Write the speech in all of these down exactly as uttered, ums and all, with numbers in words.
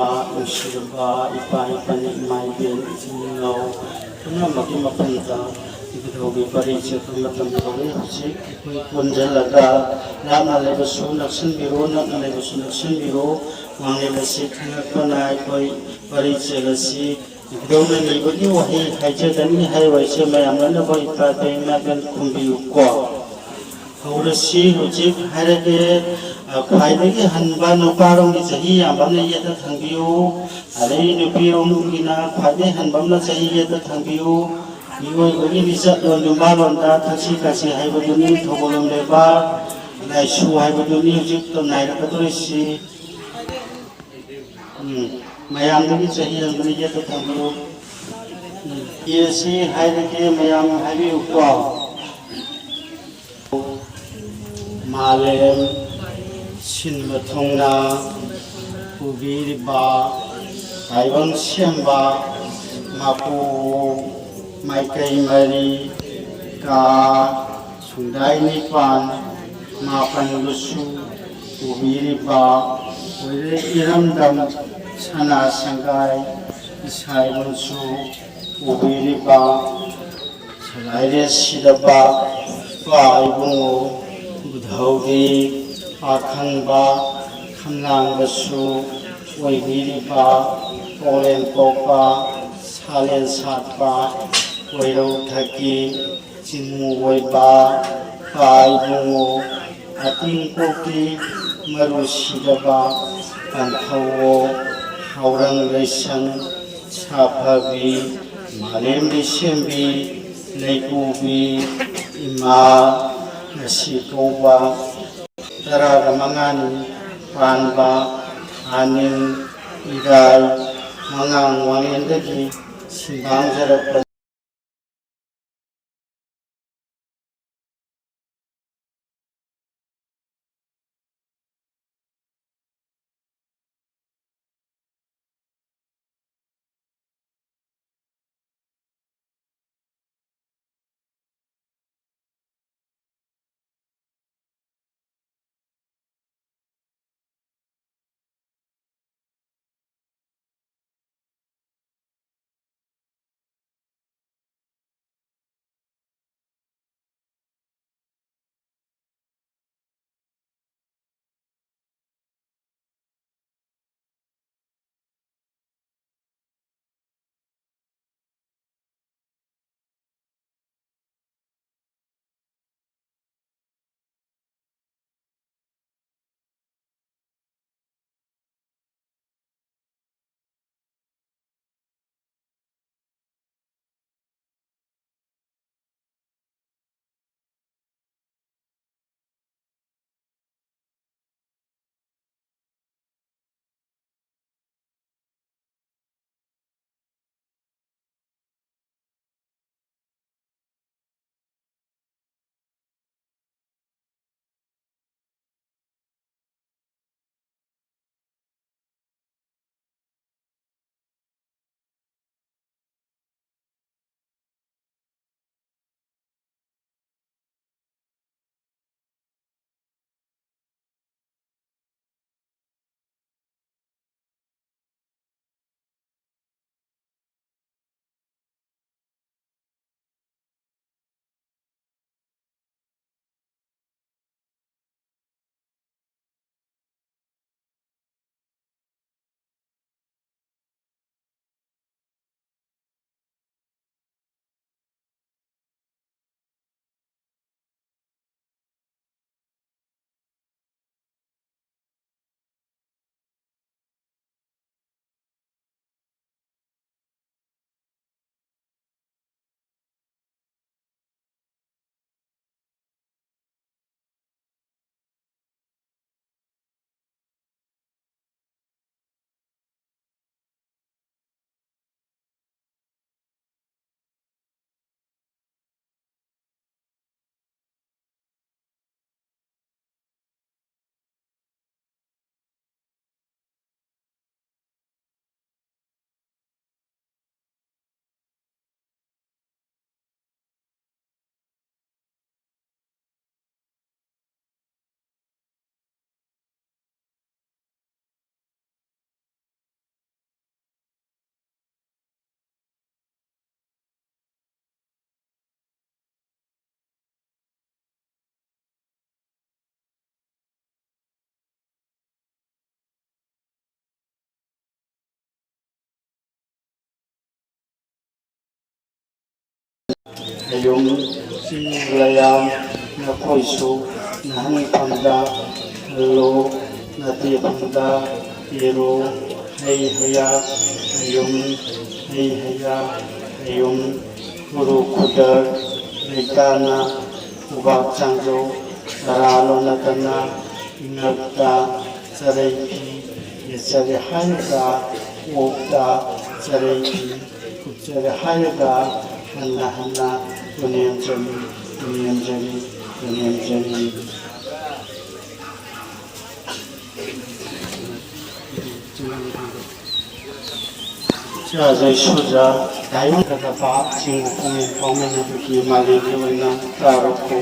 ꯅꯨꯡꯁꯤꯔꯕ ꯏꯄꯥ ꯏꯄꯥꯅꯤ, ꯏꯃꯥ ꯏꯕꯦꯟ, ꯏꯆꯤꯟ ꯏꯅꯥꯎ ꯄꯨꯝꯅꯃꯛꯀꯤ ꯃꯐꯝꯗ ꯏꯕꯨꯙꯧꯒꯤ ꯄꯔꯤꯡ ꯆꯦꯠꯄ ꯃꯇꯝ ꯌꯧꯔꯦ꯫ ꯍꯧꯖꯤꯛ ꯑꯩꯈꯣꯏ ꯄꯨꯟꯁꯤꯜꯂꯒ ꯂꯥꯞꯅ ꯂꯩꯕꯁꯨ ꯅꯛꯁꯤꯟꯕꯤꯔꯣ, ꯅꯛꯅ ꯂꯩꯕꯁꯨ ꯅꯛꯁꯤꯟꯕꯤꯔꯣ꯫ ꯃꯥꯡꯂꯦꯟ ꯑꯁꯤ ꯈꯪꯂꯛꯄꯅ ꯑꯩꯈꯣꯏ ꯄꯔꯤꯡ ꯆꯦꯠ ꯑꯁꯤ ꯏꯕꯨꯙꯧꯅ ꯅꯤꯕꯒꯤ ꯋꯥꯍꯩ ꯍꯥꯏꯖꯒꯅꯤ꯫ ꯍꯥꯏꯔꯤꯕ ꯏꯆꯦ ꯃꯌꯥꯝ ꯂꯣꯏꯅꯃꯛ ꯏꯄꯥ ꯏꯄꯦꯟ ꯏꯃꯥ ꯏꯕꯦꯟ ꯈꯨꯝꯕꯤꯌꯨꯀꯣ꯫ ꯍꯧꯔꯁꯤ꯫ ꯍꯧꯖꯤꯛ ꯍꯥꯏꯔꯒꯦ, ꯑ, ꯈ꯭ꯋꯥꯏꯗꯒꯤ ꯍꯟꯕ ꯅꯨꯄꯥꯔꯣꯝꯒꯤ ꯆꯍꯤ ꯌꯥꯝꯕ ꯑꯃꯅ ꯌꯦꯠꯇ ꯊꯪꯕꯤꯌꯨ, ꯑꯗꯩ ꯅꯨꯄꯤꯔꯣꯝꯒꯤꯅ ꯈ꯭ꯋꯥꯏꯗꯒꯤ ꯍꯟꯕ ꯑꯃꯅ ꯆꯍꯤ ꯌꯦꯠꯇ ꯊꯪꯕꯤꯌꯨ꯫ ꯃꯤꯑꯣꯏꯕꯒꯤ ꯂꯤꯆꯠꯂꯣꯟ ꯌꯨꯝꯕꯥꯜꯂꯣꯟꯗ ꯊꯛꯁꯤ ꯈꯥꯁꯤ ꯍꯥꯏꯕꯗꯨꯅꯤ ꯊꯧꯒꯜꯂꯣꯟ ꯕꯦꯕꯥꯔ, ꯂꯥꯏꯁꯨ ꯍꯥꯏꯕꯗꯨꯅꯤ ꯍꯧꯖꯤꯛ ꯅꯥꯏꯔꯛꯀꯗꯧꯔꯤꯁꯤ꯫ ꯎꯝ, ꯃꯌꯥꯝꯗꯒꯤ ꯆꯍꯤ ꯍꯟꯕꯅ ꯌꯦꯠꯇ ꯊꯝꯕꯤꯌꯨ꯫ ꯎꯝ, ꯀꯦꯁꯤ ꯍꯥꯏꯔꯒꯦ, ꯃꯌꯥꯝ ꯍꯥꯏꯕꯤꯌꯨꯀꯣ꯫ ꯃꯥꯂꯦꯝ ꯁꯤꯟꯕ ꯊꯨꯡꯅ ꯄꯨꯕꯤꯔꯤꯕ ꯇꯥꯏꯕꯪ ꯁꯦꯝꯕ ꯃꯄꯨ ꯃꯥꯏꯀꯩ ꯃꯔꯤ ꯀꯥ ꯁꯨꯡꯗꯥꯏ ꯅꯤꯄꯥꯟ ꯃꯥꯄꯟꯕꯨꯁꯨ ꯄꯨꯕꯤꯔꯤꯕ ꯑꯣꯏꯔꯦ꯫ ꯏꯔꯝꯗꯝ ꯁꯅꯥ ꯁꯪꯒꯥꯏ ꯏꯁꯥꯏꯕꯨꯁꯨ ꯄꯨꯕꯤꯔꯤꯕ ꯁꯂꯥꯏꯔꯦ ꯁꯤꯗꯕ ꯏꯄꯥ ꯏꯕꯨꯡꯉꯣ ꯕꯨꯙꯧꯒꯤ ꯄꯥꯈꯪꯕ ꯈꯝꯂꯥꯡꯕꯁꯨ ꯑꯣꯏꯕꯤꯔꯤꯕ ꯄꯥꯎꯂꯦꯟ ꯄꯣꯛꯄ ꯁꯥꯂꯦꯟ ꯁꯥꯠꯄ ꯀꯣꯏꯔꯧ ꯊꯛꯀꯤ ꯆꯤꯡꯃꯨ ꯑꯣꯏꯕ ꯏꯄꯥ ꯏꯕꯨꯡꯉꯣ ꯑꯇꯤꯡ ꯀꯣꯛꯀꯤ ꯃꯔꯨ ꯁꯤꯗꯕ ꯄꯟꯊꯧꯋꯣ ꯍꯥꯎꯔꯪ ꯂꯩꯁꯪ ꯁꯥꯐꯕꯤ ꯃꯥꯂꯦꯝꯒꯤ ꯁꯦꯝꯕꯤ ꯂꯩꯄꯨꯕꯤ ꯏꯃꯥ ꯉꯁꯤ ꯀꯧꯕ ꯇꯔꯥꯒ ꯃꯉꯥꯅꯤ ꯄꯥꯟꯕ ꯑꯅꯤꯜ ꯏꯔꯥꯏ ꯃꯉꯥꯡ ꯋꯥꯡꯂꯦꯟꯗꯒꯤ ꯁꯤꯟꯗꯥꯡꯖꯔꯛꯄ ꯍꯌꯨꯝ, ꯆꯤꯡ, ꯂꯌꯥꯝ, ꯅꯈꯣꯏꯁꯨ ꯅꯍꯟꯐꯝꯗ ꯍꯜꯂꯨ, ꯅꯇꯦꯐꯝꯗ ꯏꯔꯨ, ꯍꯩ ꯍꯌꯥ, ꯍꯌꯨꯝ, ꯍꯩ ꯍꯌꯥ, ꯍꯌꯨꯝ, ꯎꯔꯨ ꯈꯨꯗꯔ, ꯂꯩꯇꯥꯅ, ꯎꯕꯥꯛ ꯆꯥꯡꯖꯧ, ꯇꯔꯥ ꯂꯣꯟꯅꯗꯅ, ꯏꯉꯛꯇ, ꯆꯔꯩ ꯐꯤ, ꯌꯦꯠꯆꯔꯦ ꯍꯥꯏꯔꯒ, ꯑꯣꯛꯇ, ꯆꯔꯩ ꯐꯤ, ꯀꯨꯞꯆꯔꯦ ꯍꯥꯏꯔꯒ ꯍꯟꯅ ꯍꯟꯅ ꯄꯨꯅꯦꯝꯖꯔꯤ, ꯄꯨꯅꯦꯝꯖꯔꯤ, ꯄꯨꯅꯦꯝꯖꯔꯤ꯫ ꯆꯥꯖꯩ ꯁꯨꯖꯥ ꯇꯥꯏꯕꯪꯗ ꯄꯥꯞ ꯆꯤꯡꯕ ꯄꯨꯛꯅꯤꯡ ꯐꯥꯎꯅꯅꯕꯒꯤ ꯃꯥꯂꯦꯝꯒꯤ ꯑꯣꯏꯅ ꯇꯥꯔꯛꯈꯣ꯫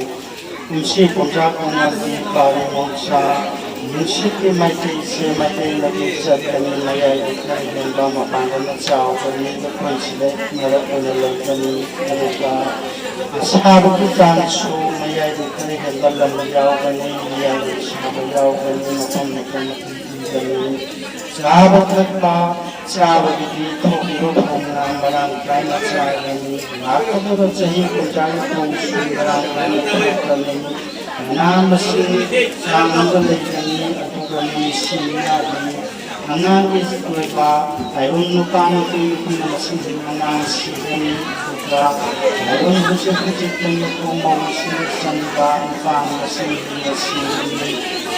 ꯀꯨꯝꯁꯤ ꯀꯨꯝꯖꯥ ꯀꯨꯝꯃꯗꯤ ꯄꯥꯔꯤ ꯃꯍꯧꯁꯥ ꯅꯨꯡꯁꯤꯠꯀꯤ ꯃꯥꯏꯀꯩꯁꯦ ꯃꯥꯏꯀꯩ ꯃꯥꯏꯀꯩ ꯆꯠꯀꯅꯤ꯫ ꯃꯌꯥꯏꯗ ꯈꯔ ꯍꯦꯟꯕ ꯃꯄꯥꯡꯒꯜꯅ ꯆꯥꯎꯒꯅꯤ꯫ ꯂꯩꯈꯣꯏꯁꯤꯗ ꯃꯔꯛ ꯑꯣꯏꯅ ꯂꯩꯒꯅꯤ꯫ ꯑꯗꯨꯒ ꯑꯁꯥꯕꯒꯤ ꯆꯥꯡꯁꯨ ꯃꯌꯥꯏꯗ ꯈꯔ ꯍꯦꯟꯕ ꯂꯝ ꯌꯥꯎꯒꯅꯤ꯫ ꯃꯌꯥꯏꯗ ꯁꯥꯕ ꯌꯥꯎꯒꯅꯤ꯫ ꯃꯐꯝ ꯃꯐꯝ ꯃꯐꯝ ꯄꯤꯒꯅꯤ꯫ ꯆꯥꯕ ꯊꯛꯄ ꯆꯥꯕꯒꯤꯗꯤ ꯊꯣꯛꯂꯤꯕ ꯐꯧꯅ ꯃꯔꯥꯡ ꯀꯥꯏꯅ ꯆꯥꯒꯅꯤ꯫ ꯂꯥꯛꯀꯗꯕ ꯆꯍꯤ ꯀꯨꯟꯊ꯭ꯔꯥꯒꯤ ꯐꯧꯁꯨ ꯃꯔꯥꯡ ꯀꯥꯏꯅ ꯊꯣꯛꯀꯅꯤ꯫ ꯃꯅꯥ ꯃꯁꯤꯡ ꯆꯥꯡ ꯑꯃꯗ ꯂꯩꯒꯅꯤ꯫ ꯑꯗꯨꯒ ꯃꯤꯁꯤꯡ ꯌꯥꯒꯅꯤ꯫ ꯑꯉꯥꯡꯒꯤ ꯑꯣꯏꯕ ꯇꯥꯏꯕꯪ ꯅꯨꯄꯥ ꯅꯨꯄꯤ ꯅꯨꯄꯤꯅ ꯃꯁꯤꯡ ꯑꯉꯥꯡ ꯁꯤꯒꯅꯤ꯫ ꯑꯗꯨꯒ ꯇꯥꯏꯕꯪ ꯍꯧꯖꯤꯛ ꯍꯧꯖꯤꯛꯇ ꯅꯨꯄꯥ ꯃꯧꯁꯤꯡ ꯆꯟꯕ ꯅꯨꯄꯥ ꯃꯁꯤꯡ ꯍꯦꯟꯅ ꯁꯤꯒꯅꯤ꯫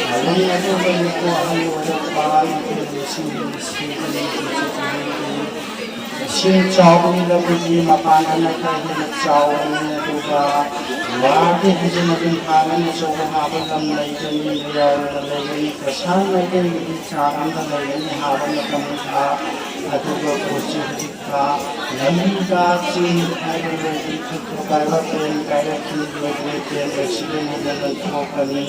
ꯇꯥꯏꯕꯪ ꯑꯗꯨꯒ ꯅꯨꯄꯥ ꯑꯍꯜ ꯑꯣꯏꯔꯛꯄ ꯅꯨꯄꯤ ꯃꯁꯤꯡ ꯍꯦꯟꯅ ꯁꯤꯒꯅꯤ꯫ ꯏꯁꯤꯡ ꯆꯥꯎꯕꯒꯤ ꯂꯝꯕꯤꯒꯤ ꯃꯄꯥꯟꯗꯅ ꯈꯔ ꯍꯦꯟꯅ ꯆꯥꯎꯔꯅꯤ꯫ ꯑꯗꯨꯒ ꯋꯥꯒꯤ ꯍꯟꯖꯤꯟ ꯍꯟꯖꯤꯟ ꯍꯥꯟꯅꯅ ꯑꯆꯧꯕ ꯍꯥꯕ ꯂꯝ ꯂꯩꯒꯅꯤ꯫ ꯃꯌꯥꯏꯗ ꯂꯩꯒꯅꯤ꯫ ꯀꯁꯥꯔ ꯃꯥꯏꯀꯩꯒꯤꯗꯤ ꯆꯥꯡ ꯑꯃꯗ ꯂꯩꯒꯅꯤ ꯍꯥꯕ ꯃꯇꯝꯗ꯫ ꯑꯗꯨꯒ ꯀꯣꯆꯤ ꯍꯧꯖꯤꯛꯇ ꯂꯝꯕꯤꯗ ꯆꯦꯡ ꯍꯥꯏꯕ ꯂꯩꯔꯗꯤ ꯈꯨꯠꯇ ꯄꯥꯏꯕ ꯄꯦꯟ ꯀꯥꯏꯔꯛꯈꯤ꯫ ꯂꯣꯏꯗ꯭ꯔꯦ꯫ ꯄꯦꯟ ꯑꯦꯛꯁꯤꯗꯦꯟ ꯍꯦꯟꯅ ꯊꯣꯛꯀꯅꯤ꯫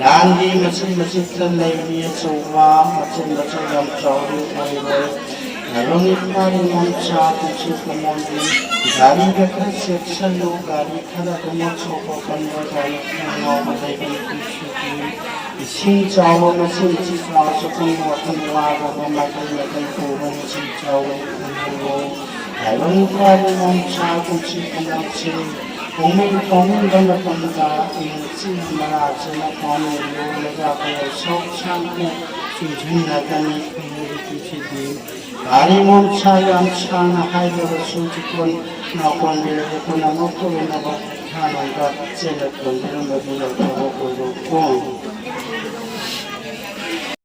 ꯂꯥꯟꯗꯤ ꯃꯆꯤꯟ ꯃꯆꯤꯟꯗ ꯂꯩꯔꯤ꯫ ꯑꯆꯧꯕ ꯃꯆꯤꯟ ꯃꯆꯤꯟ ꯌꯥꯝ ꯆꯥꯎꯔꯤ ꯑꯣꯏꯔꯣꯏ꯫ ꯂꯣꯡꯏ ꯐꯥꯔꯤ ꯃꯍꯧꯁꯥ ꯄꯨꯟꯁꯤ ꯀꯃꯣꯟꯗꯤ ꯒꯥꯔꯤꯗ ꯈꯔ ꯆꯦꯛꯁꯤꯜꯂꯨ꯫ ꯒꯥꯔꯤ ꯈꯔ ꯑꯗꯨꯝ ꯁꯣꯛꯄ ꯄꯟꯕ ꯒꯥꯔꯤ ꯈꯔ ꯉꯥꯎꯕ ꯂꯩꯕꯅꯤ꯫ ꯄꯨꯟꯁꯤꯒꯤ ꯏꯁꯤꯡ ꯆꯥꯎꯕ ꯃꯆꯤꯟ ꯃꯆꯤꯟ ꯆꯥꯎꯔꯁꯨ ꯄꯨꯛꯅꯤꯡ ꯋꯥꯈꯜ ꯋꯥꯗꯕ ꯃꯥꯏꯀꯩ ꯃꯥꯏꯀꯩ ꯄꯨꯕꯅ ꯏꯁꯤꯡ ꯆꯥꯎꯕ ꯈꯪꯍꯜꯂꯨ꯫ ꯇꯥꯏꯕꯪ ꯅꯨꯄꯥꯕꯨ ꯃꯍꯧꯁꯥ ꯄꯨꯟꯁꯤ ꯄꯨꯝꯅꯃꯛꯁꯤ ꯍꯣꯡꯂꯛ ꯍꯣꯡꯂꯛꯄ ꯃꯇꯝꯗ ꯏꯪ ꯆꯤꯛꯅ ꯃꯔꯥ ꯆꯦꯠꯅ ꯄꯥꯝꯃꯤ ꯂꯣꯜꯂꯒ ꯀꯌꯥ ꯁꯣꯛ ꯁꯥꯡꯅ ꯆꯨꯝꯁꯤꯟꯅꯒꯅꯤ꯫ ꯈꯨꯟꯅꯥꯏꯒꯤ ꯄꯨꯟꯁꯤꯗꯤ ꯒꯥꯔꯤ ꯃꯍꯧꯁꯥ ꯌꯥꯝ ꯁꯥꯡꯅ ꯍꯥꯏꯗ꯭ꯔꯕꯁꯨ ꯆꯤꯀꯣꯟ ꯅꯥꯀꯣꯟꯕꯤꯔꯕ ꯄꯨꯝꯅꯃꯛ ꯇꯧꯅꯕ ꯍꯥꯟꯅꯒ ꯆꯦꯜꯂ ꯇꯧꯕꯤꯔꯝꯕꯗꯨꯅ ꯊꯕꯛ ꯑꯣꯏꯔꯣꯀꯣ꯫